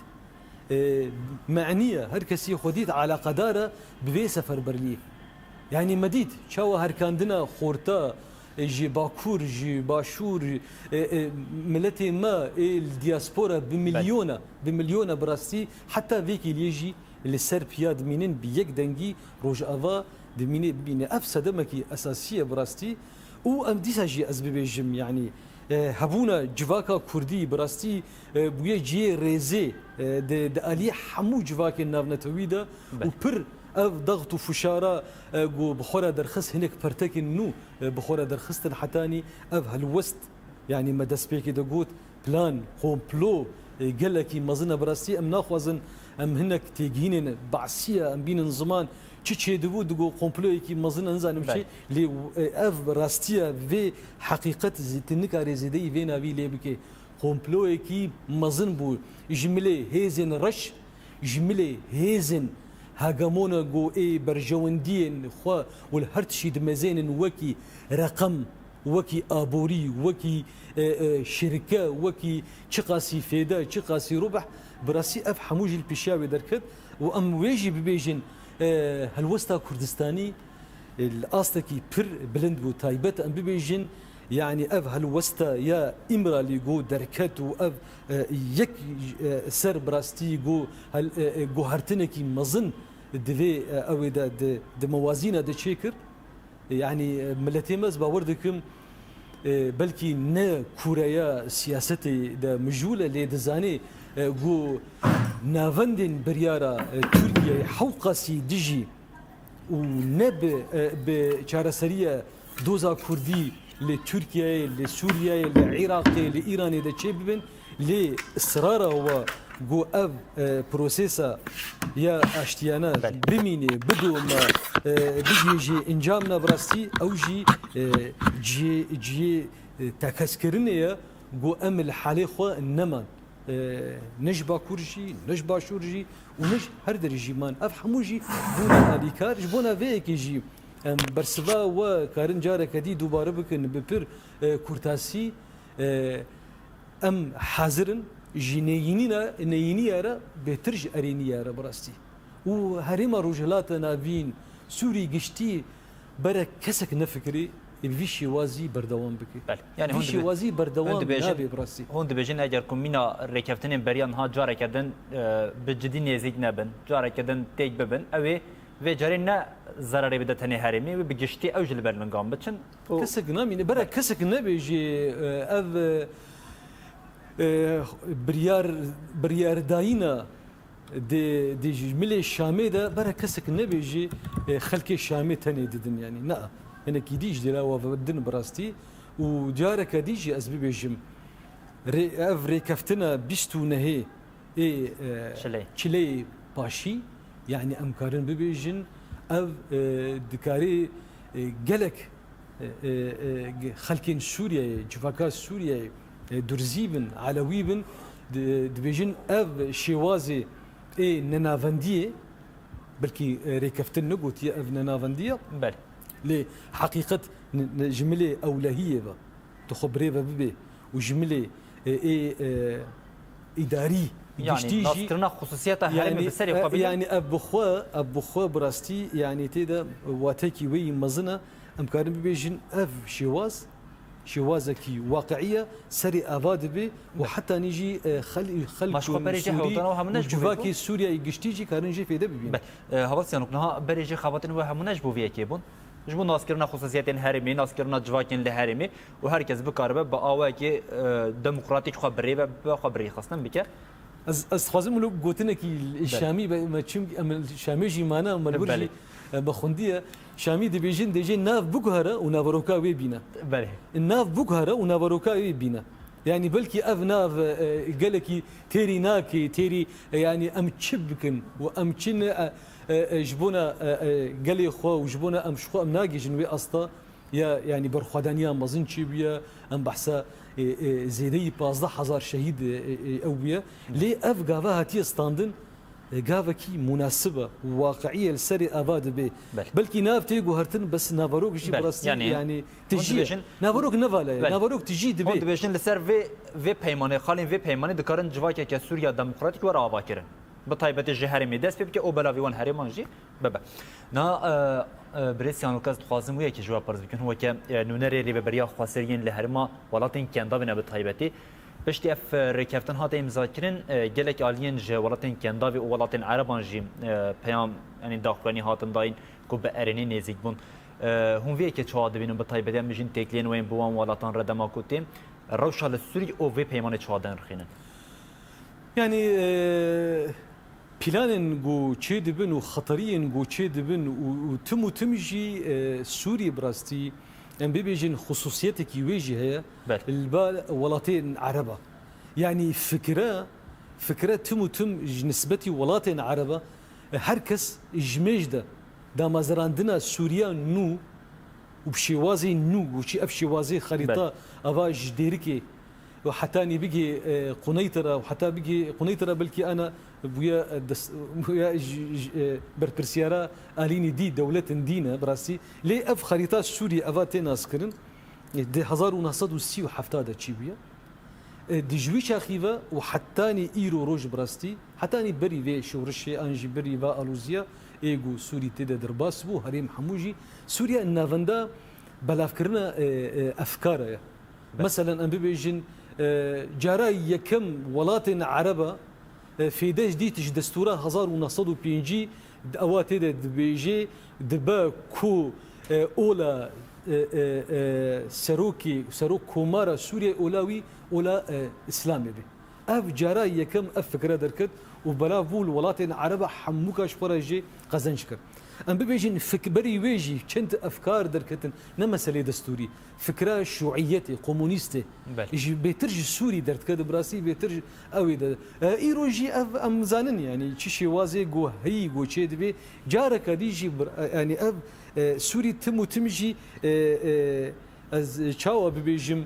e, me'nî ye, her kesî xwe dît eleqedar e bi vê seferberliyê. Yani me dît çawa herkandina xorta, e, ji Bakur, ji Başûr, e, e, miletê me ê li diaspora bi Belê. milyona, bi milyona bi rastî heta vê kêliyê jî li ser piya dimînin, bi yek dengî Rojava dimîne, bibîne. Ev sedemekî esasî ye bi rastî. Û em dîsa jî ez bibêjim, yanî, e, hebûna civaka kurdî bi rastî, e, bûye cihê rêzê, e, di, di aliyê hemû civakên navnetewî de Be. û pir ev daxt û fişara, e, ku bi xwe re derxist hinek pertekên nû, e, bi xwe re derxistin hetanî ev helwest, yanî me destpêkê de got, plan, komplo, e, gelekî mezin e. Bi rastî em naxwazin em hinek têgihînên Be'sî ye, em bînin ziman çi çêdibû, digo komployekî mezin e, nizanim Belê. çi. Lê, e, ev rastiye, vê heqîqet zî tu nikarê zêdeyî vê navî lê bike. Komployekî mezin bû. Ji milê hêzên reş, ji milê hêzên hegemona ku ê berjewendiyên xwe û li her tişî dimezênin wekî reqem, wekî aborî, wekî, e, e, şirke, wekî çiqasî fêde, çiqasî rubeh, bi rastî ev hemû jî li pêşiya wê derket û em wê jî bibêjin, e, helwesta Kurdistanî, e, li astekî pir bilind bû. Taybet em bibêjin, yanî ev helwesta ya Îmralî ku derket û ev, e, yek, e, ser bi rastî ku hel-, e, e, guhertinekî mezin di vê, e, ewê de di, di mewazîna de çêkir. Yanî, e, miletê me, ez bawer dikim, e, belkî ne kûreya siyasetê de mijûl e, lê dizanê, e, ku navendên biryara, e, Tirkiyeyê hewqasî dijî û ne bi, e, bi çareseriya doza kurdî li Tirkiyeyê, li Sûriyeyê, li Iraqê, li Îranê de çêbibin, lê israra we ku ev, e, prosesa ya aştiyane Belê. bimîne, bidome, e, bigihêje encamna bi rastî, ew jî, e, cihê, cihê, e, tekezkirinê ye ku em li halê xwe neman. E, ne ji Bakur jî, ne ji Başûr jî û ne ji her derê jî man. Ev hemû jî bûne alîkar. Ji bona vê yekê jî em bersiva we karin careke dî dubare bikin bi pir, e, kurtasî. E, em hazir in ji neyînîna, neyîniya re bêtir ji erêniya re bi rastî. Û herêma Rojhilata Navîn, Sûrî giştî, bere kesek nefikirê, ê bi vî şêwazî berdewam bike. Belê. Yani Vî hûn dibe-, şêwazî hûn berdewam dibêjin, nabe bi rastî. Hûn dibêjin eger ku mîna rêkeftinên beriya niha careke din, e, bi cidî nêzîk nebin, careke din têk bibin, ew ê vê carê ne zerarê bide tenê herêmê, wê bi giştî ew jî li ber lingan biçin. Û Kesek namîne, bere Belê. kesek nebêjê, e, ev, e, e, biryar, biryardayîna Di, di ji milê Şamê de bere kesek nebêjî, e, xelkê Şamê tenê didin, yanî na, hinekî dî ji dêla we din bi rastî. Û careke dî jî ez bibêjim, rê-, ev rêkeftina bîst û nehê ê, e, Çilê. Çileyê Paşî, yanî em karin bibêjin, ev, e, dikarê, e, gelek e, e, e, xelkên Sûriyeyê, civaka Sûriyeyê, e, Durzî bin, Elewî bin, di-, dibêjin ev şêwazê ê nenavendiyê, belkî, e, rêkeftin negotiye, ev nenavendî ye. Belê. Lê heqîqet n-, n-, ji milê ewlehiyê ve, tu xwe birêve bibê û ji milê, e, ê, e, îdarî, Yanî giştî jî, naskirina xusûsiyeta herêmê yanî, bi serê e, xwe bînin. Yanî ev bi xwe, ev bi xwe bi rastî, yanî tê de watekî wê yî mezin e. Em karin bibêjin ev şêwaz, şêwazekî waqiî ye, serê ava dibe û hetanî jî, e, xel-, xelk Ma ji xwe û berê jê Sûrî hewldana û hemû ne û ji bo vê civakê bû? Sûriyeyê giştî jî karin jê fêde bibînin. Be, e, Heval Sîyanok, niha berê jê xebatên we hemû ne ji bo vê yekê bûn? Ji bo naskirina xusûsiyetên herêmê, naskirina civakên li herêmê û her kes bikaribe bi awayekê, e, demokratîk xwe birêve, bi xwe birêxistin bike. Ez, ez dixwazim wilo gotinekî Belê. Şamî be, me çim-, em Şamê jî mane, me li wir Belê. jî, e, me xwendî ye. Şamî dibêjin, dê jê nav biguhere û naveroka wê bîne. Belê. Nav biguhere û naveroka wê bîne. Yanî belkî ev nav, e, gelekî têrî nake, têrî, e, yanî em çi bikin û em çi ne, e, e, e, ji bona, e, e, gelê xwe û ji bona em ji xwe em nagihîjin wê asta. Ya, yanî berxwedaniya mezin çêbûye, em behsa, e, e, zêdeyî pazdeh hezar şehîd, e, e, ew bûye. Lê ev gava hatiye standin, e, gavekî munasib e, waqiî ye, li serê ava dibe. Belê. Belkî nav tê guhertin, bes naverok jî Belê, bi rastî, yanî, yanî hûn tijî ye. dibêjin Naverok nevala ye, Belê. naverok tijî dibe. Hûn dibêjin li ser vê, vê peymanê, xalên vê peymanê dikarin civakeke Sûriya Demokratîk were avakirin. Bi taybetî ji herêmê dest pê bike û belavî wan herêman jî bibe. Niha, e, e, birêz Sîyanok, ez dixwazim wê yekê ji we pirs bikim. Weke, e, nûnerê rêveberiya xweseriyan li herêma welatên Kendavê ne bi taybetî. Piştî ev, e, rêkeftin hate îmzakirin, e, gelek aliyên ji welatên Kendavê û welatên Ereban jî, e, peyam, yanî daxuyanî hatin dayîn ku bi erênê nêzîk bûn. E, hûn vê yekê çawa dibînin, bi taybetî em bijîn têkiliyên wên bi wan welatan re dema ku tê rewşa li Sûrî û vê peymanê çawa dinirxînin? Yanî, e, planên ku çêdibin û xeteriyên ku çêdibin û, û tim û tim jî, e, Sûrî bi rastî, em bibêjin xusûsiyetekî wê jî heye Belê. li ba welatên Ereba. Yanî fikre, fikre tim û tim ji nisbetî welatên Ereba, e, her kes ji mêj de damezrandina Sûriya nû û bi şêwazê nû, û çi ev şêwazê xerîta Belê. ava ji Dêrikê û hetanî bigê, e, Quneytira û heta bigê Quneytira belkî ana bûye, e, des-, bûye ji, ji, e, berpirsiyara alînî dî, dewletin dî ne, bi rastî. Lê ev xerîta Sûrî eva tê naskirin, e, di hezar û neh sed û sî û heft de çî bûye. E, di ji wî çaxî ve û hetanî îro roj bi rastî, hetanî berî vê şorişê an jî berî va alozîya ê ku Sûrî tê de derbas bû, herêm hemû jî Sûriye navenda belavkirina, e, e, efkara ye. Be- Meselen, em bibêjin, e, cara yekem welatên Ereba, e, fêde dît ji destûra hezar û neh sed û pêncî, ewa tê de dibêje, dibe ku, e, ola, e, e, e, serokê, serok komara Sûriyeyê, ola wî, ola, e, Îslamê be. Ev cara yekem ev fikre derket û belav bû li welatên Ereba hemûka ji xwe re jê qezenc kir. Em bibêjin fik-, berî wê jî çend efkar derketin, ne meselê destûrî, fikra şûiyetê, komunîstê, Belê. ji, bêtir ji Sûrî derdikete, bi rastî bêtir ji ew ê de. E, îro jî ev em zanin, yanî çi şêwazê ku heyî ku çê dibê, careke dî jî bir, e, yanî ev, e, Sûrî tim û tim jî, e, e, ez çawa bibêjim,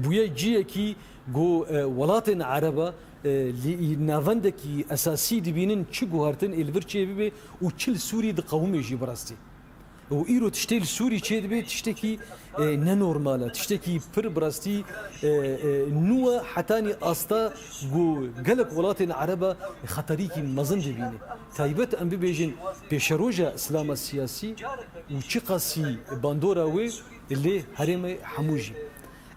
Bûye ciyekî ku, e, welatên Ereba, e, li navendekî esasî dibînin, çi guhertin ê li vir çêbibe û çi li Sûrî diqewimê jî bi rastî. Û îro tiştê li Sûrî çêdibe, tiştekî, e, nenormal e, tiştekî pir bi rastî, e, e, nû e, hetanî asta ku gelek welatên Ereba xeterîkî mezin dibîne. Taybet em bibêjin pêşeroja Îslama siyasî û çiqasî bandora wê lê herêmê hemû jî.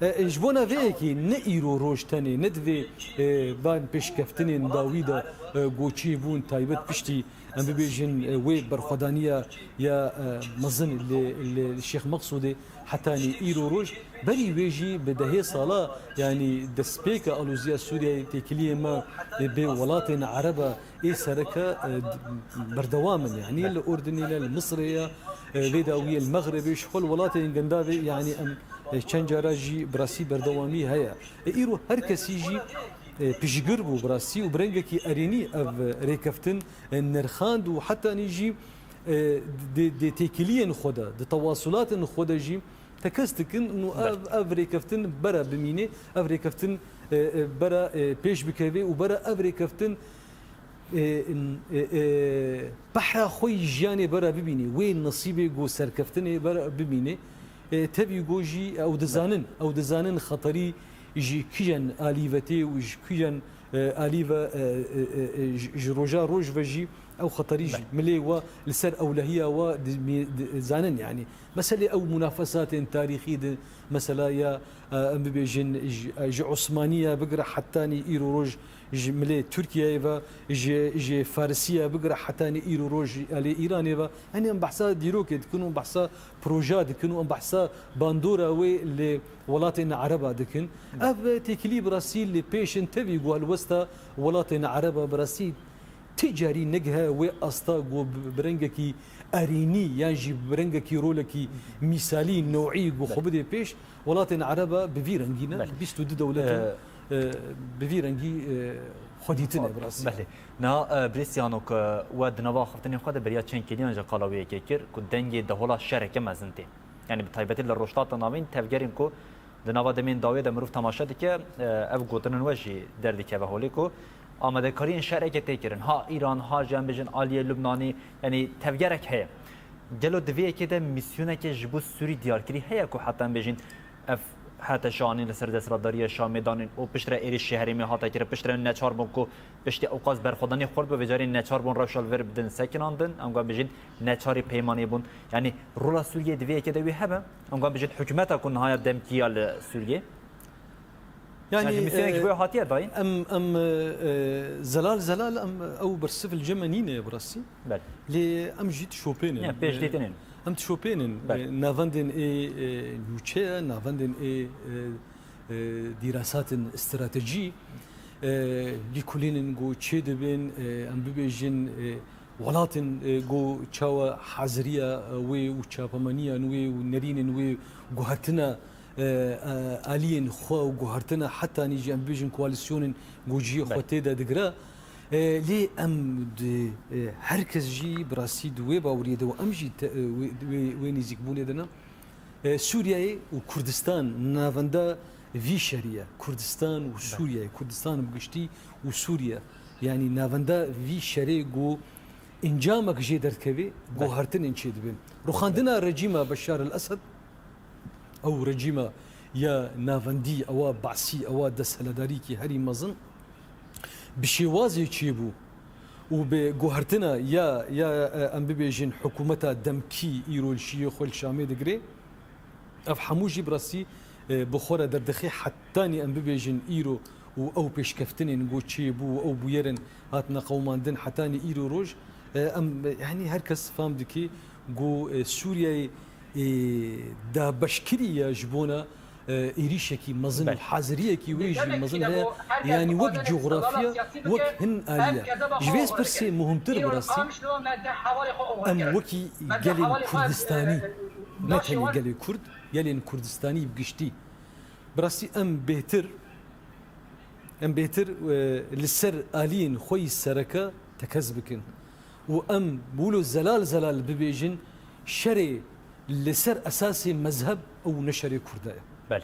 E, e, ji bona vê yekê ne îro roj tenê, ne di vê, e, van pêşkeftinên dawî de, e, goçî bûn, taybet piştî, em bibêjin, e, wê berxwedaniya ya, e, mezin li, li Şêx Meqsûdê hetanî îro roj. Berî wê jî bi dehê sala, yanî destpêka aloziya Sûriyeyê têkiliyê me, e, bi welatên Ereba ê sereke, e, berdewam in. Yanî li Urdunê ne, li Misirê ye, e, vê dawiyê li Mexribê, ji xwe li welatên gundavê, yanî em, e, çend cara jî bi rastî berdewamî heye. E, îro her kesî jî, e, piştgir bû bi rastî û bi rengekî erênî ev rêkeftin, e, nirxand û hetanî jî, e, dê, dê têkiliyên xwe de, di tewasulatên xwe de jî tekez dikin û ev, ev rêkeftin bera bimîne, ev rêkeftin, e, e, bera, e, pêş bikeve û bera ev rêkeftin, e, e, e, behra xwe yî jiyanê bera bibîne, wê nesîbê ku serkeftinê bera bibîne. E, tevî ku jî ew dizanin, ew dizanin xeterî ji kijen alî ve tê û ji kijen, e, alî ve, e, e, e, e, ji, ji roja roj ve jî ew xeterî ji milê we li ser ewlehiya we di-, mi-, di-, zanin, yanî. Meselê ew munafesatên tarîxî di, mesela ya, e, em bibêjin ji, ji Osmaniya bigire hetanî îro roj ji milê Tirkiyeyê ve, ji, ji Farisiya bigire hetanî îro roj ji alê Îranê ve. Yanî em behsa dîrokê dikin û behsa proja dikin û em behsa bandora wê li welatên Ereba dikin. Ev têkilî bi rastî li pêş in tevî ku helwesta welatên Ereba bi rastî ti carî negihe wê asta ku bi, bi rengekî erênî yan jî bi rengekî rolekî mîsalî, newî ku xwe bidê pêş. Welatên Ereba bi vî rengî ne. Belê. Bîst û du dewletin, Ee, e, bi vî rengî, e, xwedîtin e bi rastî. Belê. Niha, e, birêz Sîhanok, e, we di nava axaftinên xwe de beriya çend kêliyan jî qala wê yekê kir ku dengê dehola şereke mezin tê. Yanî bi taybetî li Rojhilata Navîn tevgerên ku di nava demên dawiyê de mirov temaşe dike, e, ev gotinin we jî derdikeve holê ku amadekariyên şereke tê kirin. Ha Îran, ha jî em bêjin aliyê Lubnanî, yanî tevgerek heye. Gelo di vê yekê de mîsyoneke ji bo Sûrî diyarkirî heye ku heta em bêjin ev hate şanîn li ser desthilatdariya Şamê danîn û piştre êrişê herêmê hate kirin, piştre neçar bûn ku piştî ewqas berxwedanî xurt bû, vê carê neçar bûn rewşa li vir bidin sekinandin, em wan bêjin neçarî peymanê bûn. Yanî rola Sûriyê di vê yekê de wê hebe, em wan bêjin hikûmeta ku niha ya demkî ya li Sûriyê. Yanî, yanî mîsyonekî e, bo hatiye dayîn? Em, em, e, e, zelal zelal em ew bersiv li cem me nîne bi rastî. Belê. Lê em jî dişopênin. Ya, pêşdîtinên. E, em dişopênin. Belê. E, navendên ê, e, nûçe ye, navendên ê, e, e, dîrasatên stratejî, e, lîkolînin ku çêdibin, e, em bibêjin, e, welatên, e, ku çawa haziriya, e, wê û çapemeniya wê û nerînên wê guhertina, e, e, aliyên xwe û guhertina hetanî jî em bibêjin koalîsyonên ku cihê xwe Belê. tê de digire. E, lê em di, e, her kes jî bi rastî di wê baweriyê de û em jî te-, e, wê, wê, wê nêzîkbûnê de ne. E, Sûriyeyê û Kurdistan navenda vî şerî ye. Kurdistan û Belê. Sûriye, Kurdistan bi giştî û Sûriye. Yanî navenda vî şerê ku încamek jê derdikeve, Belê. guhertinên çêdibin. Rûxandina rejîma Beşar el Esed, ew rejîma ya navendî, ewa Basî, ewa desthilatdarîkî herî mezin, bi şêwazê çêbû û bi guhertina ya, ya, e, em bibêjin hikûmeta demkî îro li şiyê xwe li Şamê digire. Ev hemû jî bi rastî, e, bi xwe re derdixe hetanî em bibêjin îro û ew pêşkeftinên ku çêbû û ew bûyerên hatine qewimandin hetanî îro roj, e, em, e, yanî her kes fam dike ku, e, Sûriyeyê, e, dabeşkirî ye ji bona, e, êrîşekî mezin û Belê. haziriyekî wê jî mezin heye. Yanî wek coxrafiya, wek hin alî ye. Ji vê pirsê muhimtir bi rastî, em wekî gelên Kurdistanî, ne tenê gelê Kurd, gelên Kurdistanî bi giştî, bi rastî em bêhtir, em bêhtir, e, li ser aliyên xwe yî sereke tekez bikin û em wilo zelal zelal bibêjin, şerê li ser esasê mezheb ew ne şerê Kurda ye. Belê.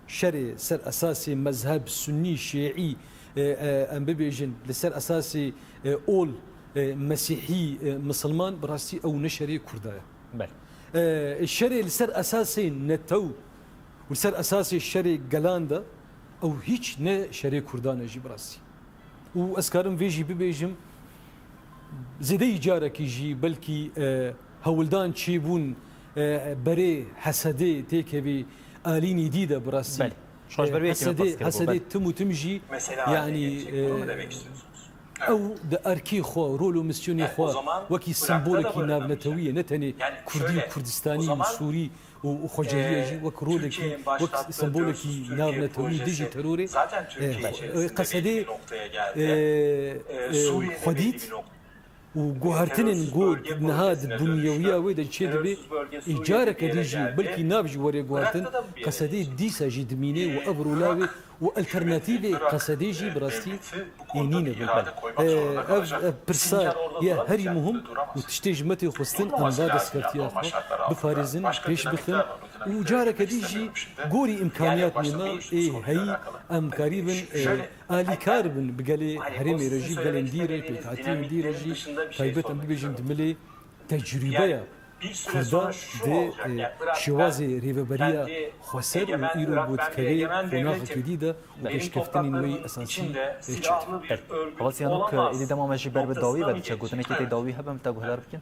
Şerê ser esasê mezheb, sunnî, şîî, e, e, em bibêjin, li ser esasê, e, ol, e, mesîhî, e, misilman, bi rastî ew ne şerê Kurda ye. Belê. E, şerê li ser esasê netew û li ser esasê şerê gelan de, ew hîç ne şerê Kurdan e jî bi rastî. Û ez karim vê jî bibêjim, zêdeyî carekî jî belkî, e, hewldan çêbûn, e, berê hesedê têkevî alînî dî de bi rastî. Belê. Şaş ber wê yekê me Hesedê, qas kiribû, hesedê belê. Tim û tim jî, yanî, e, ew di erkê xwe, rol û misyonê xwe wekî sembolekî navnetewî ye, ne tenê Kurdî û Kurdistanî û Sûrî û, û xwecehiyê jî wek rolekî, wek sembolekî navnetewî dijî terorê, e, e, qesedê, e, e, xwe dît û guhertinên ku niha di bunyewiya wê de çêdibe, ê careke dî jî belkî nav jî were guhertin, qesedê dîsa jî dimîne û ev rola wê û alternatîvê qesedê jî bi rastî ê nîne bin. E, ev, ev pirsa ye herî muhim û tiştê ji me tê xwestin em va destkeftîya xwe biparêzin, pêş bixin û careke dî jî gorî îmkaniyatê me ê heyî em karîbin, e, alîkar bin bi gelê herêmê re jî, bi gelên dî re, pêkhatiyên dî re jî, taybet em bibêjin di milê tecrûbeya Kurda di, e, şêwazê rêveberiya xweser û îro ku dikeve qonaxekê dî de û pêşkeftinên wê yî esasî, e, çêdibe. Belê. Heval Sîhanok, êdî dema me jî ber bi dawî ve diçe, gotinekê tê dawî hebe em li te guhdar bikin?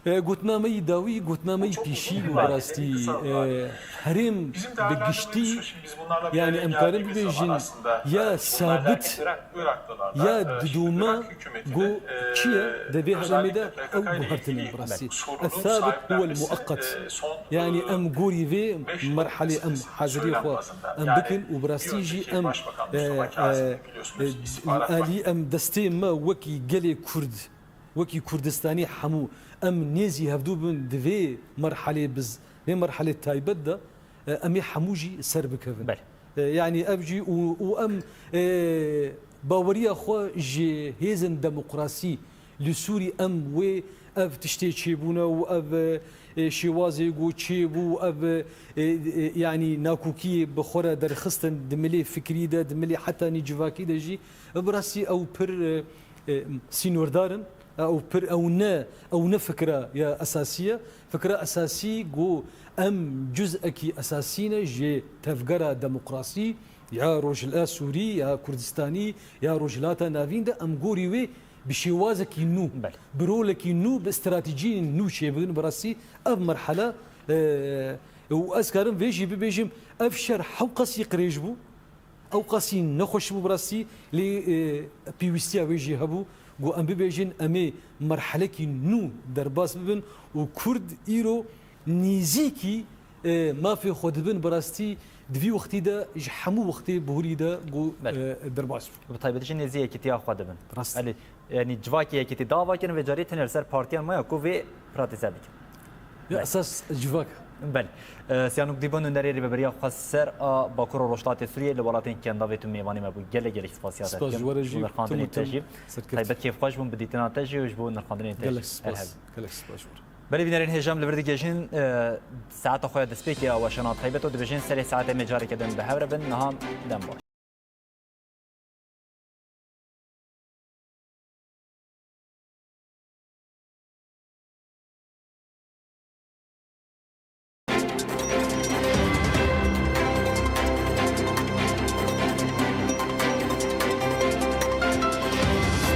E, gotina me yî dawî, gotina me yî pîşî bû bi rastî, e, herêm bi giştî, yanî em karin bibêjin ya sabit, ya didome ku çi ye, di vê herêmê de ew guhertin in bi rastî. Belê. Es-sabit huwel mueqqet. Yanî em gorî vê merhalê em haziriyê xwe em bikin û bi rastî jî em, e, e, e, alî em destê me wekî gelê Kurd, wekî Kurdistanî hemû em nêzî hevdû bin di vê merhalê biz, vê merhalê taybet de, e, em ê hemû jî ser bikevin. Belê. E, yanî ev jî û, û em, e, baweriya xwe ji hêzên demokrasî li Sûrî em wê ev tiştê çêbûne û ev, e, şêwazê ku çêbû, ev, e, e, yanî nakokiyê bi xwe re derxistin di milê fikrî de, di milê heta nî civakî de jî, bi rastî ew pir, e, e, sînordar in. Ew pir, ew ne, ew ne fikra ya esasî ye. Fikra esasî ku em cuz'ekî esasî ne ji tevgera demokrasî ya Rojhilata Sûrî, ya Kurdistanî, ya Rojhilata Navîn de em gorî wê bi şêwazekî nû, Belê. bi rolekî nû, bi stratejiyên nû çêbibin. Bi rastî ev merhale, e, û ez karim vê jî bibêjim, ev şer hewqasî qirêj bû. Ew qasî nexweş bû bi rastî, lê, e, pêwîstiya wê jî hebû ku em bibêjin, em ê merhelekî nû derbas bibin û Kurd îro nêzîkî, e, mafê xwe dibin, bi rastî di vî wextî de ji hemû wextê bihurî de ku, Belê. e, derbas bû. Bi taybetî jî nêzî yekîtiya xwe dibin. Rast. Belê. Yanî civakê yekîtî dava kirin, vê carî tenê li ser partiyan maya ku vê pratize bikin. Ya Belê. esas civak. Belê. E, Sîhanok Dîbo, nûnerê Rêveberiya Xweser a Bakur û Rojhilatê Sûriyê li welatên Kendavê tu mêvanê me bû. Gelek gelek spasiya te Spas dikim. ji we re jî, Ji bo nirxandinên tim û te tim jî. serkeftin. Taybet kêfxweş bûn, bi dîtina te jî û ji bo nirxandinên te Gelek jî. spas. Erheb. Gelek spas ji we re. Belê bînerên hêja, em li vir digihîjin, e, saeta xwe ya destpêkê ya weşana taybet û dibêjin serê saetê me careke din bi hev re bin. Niha dem baş.